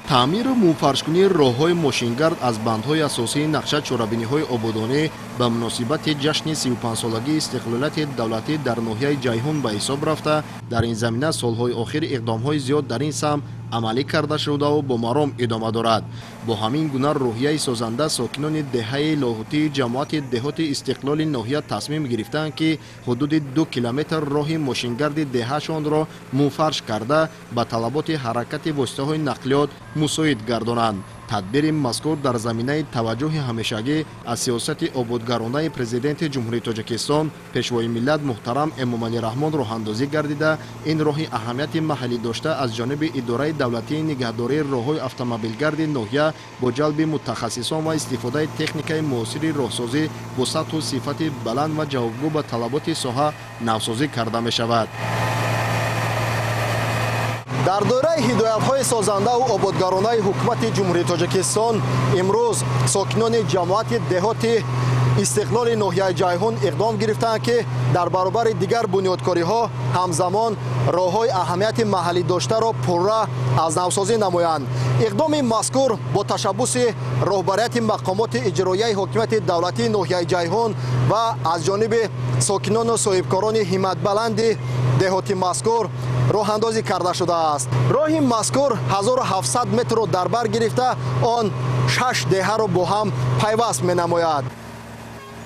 Таъмиру мумфаршкунии роҳҳои мошингард аз бандҳои асосии нақша чорабиниҳои ободонӣ ба муносибати ҷашни 35-солагии истиқлолияти давлатӣ дар ноҳияи Ҷайҳун ба ҳисоб рафта, дар ин замина солҳои охир иқдомҳои зиёд дар ин самт амалӣ карда шудаву бо маром идома дорад. Бо ҳамин гуна рӯҳияи созанда сокинони деҳаи Лоҳутии ҷамоати деҳоти Истиқлоли ноҳия тасмим гирифтаанд, ки ҳудуди 2 километр роҳи мошингарди деҳаашонро мумфарш карда, ба талаботи ҳаракати воситаҳои нақлиёт мусоид гардонанд. Тадбири мазкур дар заминаи таваҷҷӯҳи ҳамешагӣ аз сиёсати ободгаронаи Президенти Ҷумҳурии Тоҷикистон, Пешвои миллат муҳтарам Эмомалӣ Раҳмон роҳандозӣ гардида, ин роҳи аҳамияти маҳаллӣ дошта аз ҷониби Идораи давлатии нигаҳдории роҳҳои автомобилгарди ноҳия бо ҷалби мутахассисон ва истифодаи техникаи муосири роҳсозӣ бо сатҳу сифати баланд ва ҷавобгӯ ба талаботи соҳа навсозӣ карда мешавад. Дар доираи ҳидоятҳои созандаву ободгаронаи Ҳукумати Ҷумҳурии Тоҷикистон имрӯз сокинони ҷамоати деҳоти Истиқлоли ноҳияи Ҷайҳун иқдом гирифтаанд, ки дар баробари дигар бунёдкориҳо ҳамзамон роҳҳои аҳамияти маҳаллӣ доштаро пурра аз навсозӣ намоянд. Иқдоми мазкур бо ташаббуси роҳбарияти мақомоти иҷроияи ҳокимияти давлатии ноҳияи Ҷайҳун ва аз ҷониби сокинону соҳибкорони ҳимматбаланди деҳоти мазкур роҳандозӣ карда шудааст. Роҳи мазкур 1700 метрро дар бар гирифта, он шаш деҳаро бо ҳам пайваст менамояд.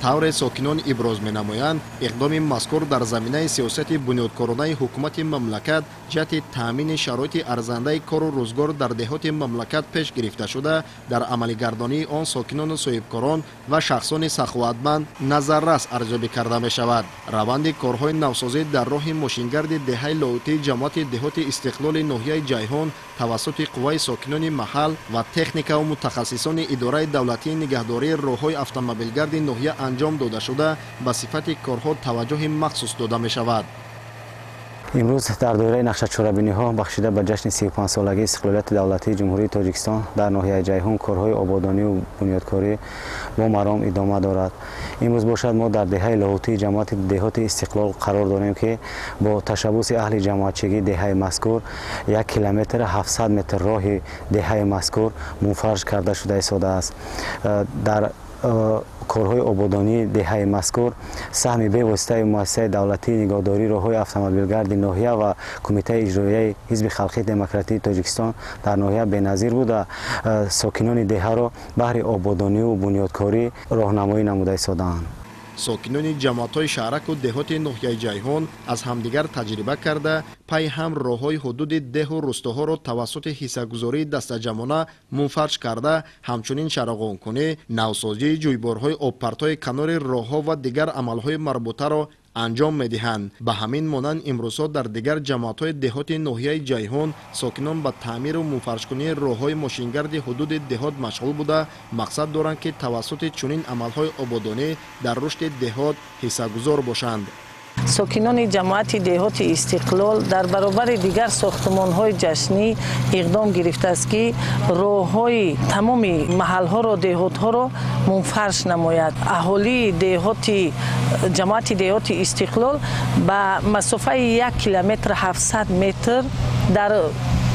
Тавре сокинон иброз менамоянд, иқдоми мазкур дар заминаи сиёсати бунёдкоронаи ҳукумати мамлакат ҷиҳати таъмини шароити арзандаи кору рӯзгор дар деҳоти мамлакат пеш гирифта шуда, дар амалигардонии он сокинону соҳибкорон ва шахсони саховатманд назаррас арзёбӣ карда мешавад. Раванди корҳои навсозӣ дар роҳи мошингарди деҳаи Лоҳутии ҷамоати деҳоти Истиқлоли ноҳияи Ҷайҳун тавассути қувваи сокинони маҳал ва техникаву мутахассисони Идораи давлатии нигаҳдории роҳҳои автомобилгарди ноҳия анҷом дода шуда, ба сифати корҳо таваҷҷӯҳи махсус дода мешавад. Имрӯз дар доираи нақшачорабиниҳо, бахшида ба ҷашни 35-солагии истиқлолияти давлатии Ҷумҳурии Тоҷикистон, дар ноҳияи Ҷайҳун корҳои ободонию бунёдкорӣ бо маром идома дорад. Имрӯз бошад, мо дар деҳаи Лоҳутии ҷамоати деҳоти Истиқлол қарор дорем, ки бо ташаббуси аҳли ҷамоатчигии деҳаи мазкур 1 километр 700 метр роҳи деҳаи мазкур мунфарш карда шуда истодааст. Дар корҳои ободонии деҳаи мазкур саҳми бевоситаи Муассисаи давлатии нигаҳдории роҳҳои автомобилгарди ноҳия ва Кумитаи иҷроияи Ҳизби халқии демократии Тоҷикистон дар ноҳия беназир буда, сокинони деҳаро баҳри ободониву бунёдкорӣ роҳнамоӣ намуда истодаанд. Сокинони ҷамоатҳои шаҳраку деҳоти ноҳияи Ҷайҳун аз ҳамдигар таҷриба карда, пай ҳам роҳҳои ҳудуди деҳу рӯстоҳоро тавассути ҳиссагузории дастаҷамъона мунфарш карда, ҳамчунин чароғонкунӣ, навсозии ҷӯйборҳои обпартои канори роҳҳо ва дигар амалҳои марбутаро анҷом медиҳанд. Ба ҳамин монанд имрӯзҳо дар дигар ҷамоатҳои деҳоти ноҳияи Ҷайҳун сокинон ба таъмиру мунфаршкунии роҳҳои мошингарди ҳудуди деҳот машғул буда, мақсад доранд, ки тавассути чунин амалҳои ободонӣ дар рушди деҳот ҳиссагузор бошанд. Сокинони ҷамоати деҳоти Истиқлол дар баробари дигар сохтумонҳои ҷашнӣ иқдом гирифтааст, ки роҳҳои тамоми маҳалҳоро, деҳотҳоро мунфарш намояд. Аҳолии деҳоти ҷамоати деҳоти Истиқлол ба масофаи 1 километр 700 метр дар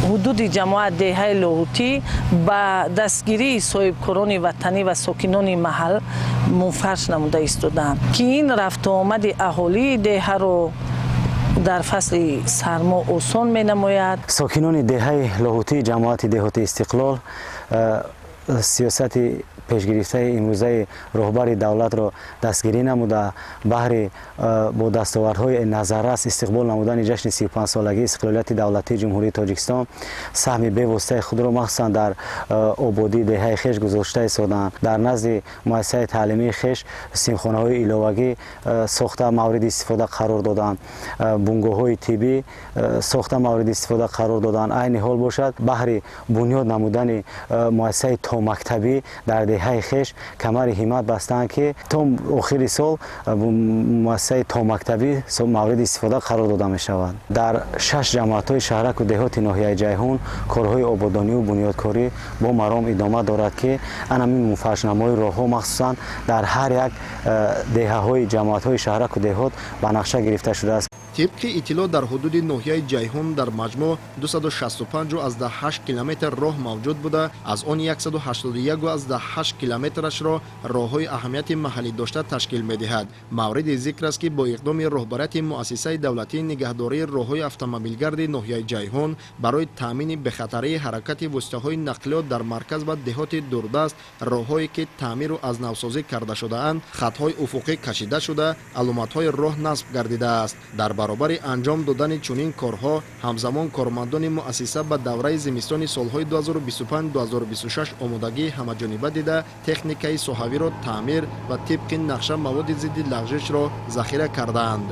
ҳудуди ҷамоат деҳаи Лоҳутӣ ба дастгирии соҳибкорони ватанӣ ва сокинони маҳал мунфарш намуда истодаанд, ки ин рафтуомади аҳолии деҳаро дар фасли сармо осон менамояд. Сокинони деҳаи Лоҳутӣ, ҷамоати деҳоти Истиқлол сиёсати пешгирифтаи имрӯзаи роҳбари давлатро дастгирӣ намуда, баҳри бо дастовардҳои назаррас истиқбол намудани ҷашни 35-солагии истиқлолияти давлатии Ҷумҳурии Тоҷикистон саҳми бевоситаи худро, махсусан дар ободии деҳаи хеш, гузошта истодаанд. Дар назди муассисаи таълимии хеш синфхонаҳои иловагӣ сохта, мавриди истифода қарор доданд, бунгоҳҳои тиббӣ сохта, мавриди истифода қарор доданд. Айни ҳол бошад, баҳри бунёд намудани муассисаи томактабӣ дар деҳаи Деҳаи хеш камари ҳиммат бастаанд, ки то охири сол муассисаи томактабӣ мавриди истифода қарор дода мешавад. Дар шаш ҷамоатҳои шаҳраку деҳоти ноҳияи Ҷайҳун корҳои ободониву бунёдкорӣ бо маром идома дорад, ки анамин мунфаршнамои роҳҳо махсусан дар ҳар як деҳаҳои ҷамоатҳои шаҳраку деҳот ба нақша гирифта шудааст. Тибқи иттилоъ, дар ҳудуди ноҳияи Ҷайҳун дар маҷмӯъ 265,8 километр роҳ мавҷуд буда, аз он 181,8 километрашро роҳҳои аҳамияти маҳаллӣ дошта ташкил медиҳад. Мавриди зикр аст, ки бо иқдоми роҳбарияти муассисаи давлатии нигаҳдории роҳҳои автомобилгарди ноҳияи Ҷайҳун барои таъмини бехатарии ҳаракати воситаҳои нақлиёт дар марказ ва деҳоти дурдаст, роҳҳое ки таъмиру аз навсозӣ карда шудаанд, хатҳои уфуқӣ кашида шуда, аломатҳои роҳ насб гардидааст. Дар баробари анҷом додани чунин корҳо, ҳамзамон кормандони муассиса ба давраи зимистони солҳои 2025-2026 омодагии ҳамаҷониба дида, техникаи соҳавиро таъмир ва тибқи нақша маводи зидди лағжишро захира кардаанд.